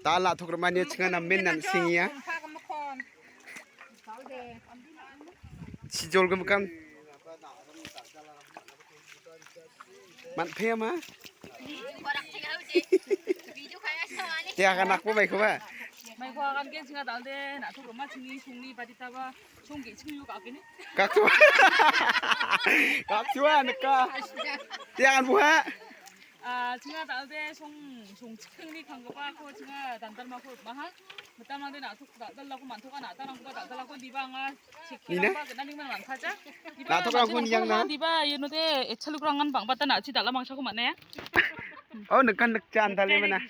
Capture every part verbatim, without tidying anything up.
Da·al na·tokrangmani chinga namen nang·sengia. Chijolgimikan. Man·pengama. Dia akan aku baik ba. Maiko akan ke chinga da·alde na·tokrangma chingni songni baditaba song ge·chingni ka·akeni. Kaktua. Kaktua nika. Dia akan buha. Ah, chinga da·alde song, song chikringni kanggipako chinga dandarmako maha. Mitamrangde na·tok dal·dalako man·toka, na·tarangkoba dal·dalako diba anga chek-, Nina? Kerangba gna·ningman man·kaja. Diba Na·tokrangko man·toka niangna? Diba ianode etchalukrangan bang·bata na·chi dal·a mangchako man·aia. Oh, nikan nikja antale mana.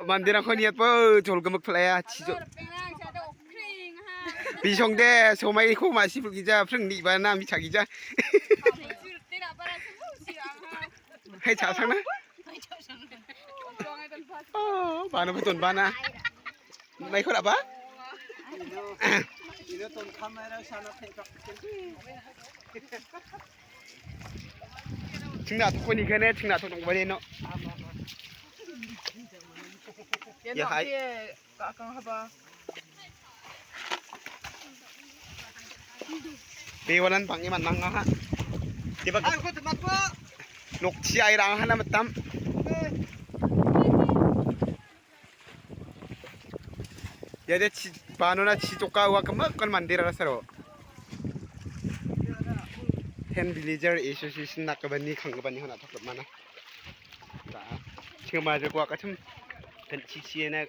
Manderangko niatbo jolgimik pil·aia, chijo-, bisongde, somaiko ma·sipil gija, pring nibana micha gija. Hai, cha·sangna? Oh, bana beton bana. Maiko ra·ba? Chingna tokoni kene, chingna tokoni bani no. Ya, hai. Bewalan bang·e man·nanga ha. Deba nokchi airang hana mitam. Iade chi-, banona chijoka ua gimikan manderara saro. Ten Villager Association dakgipani kanggipani hona tokgipmana. Da, chingma joko akachim pen chichiena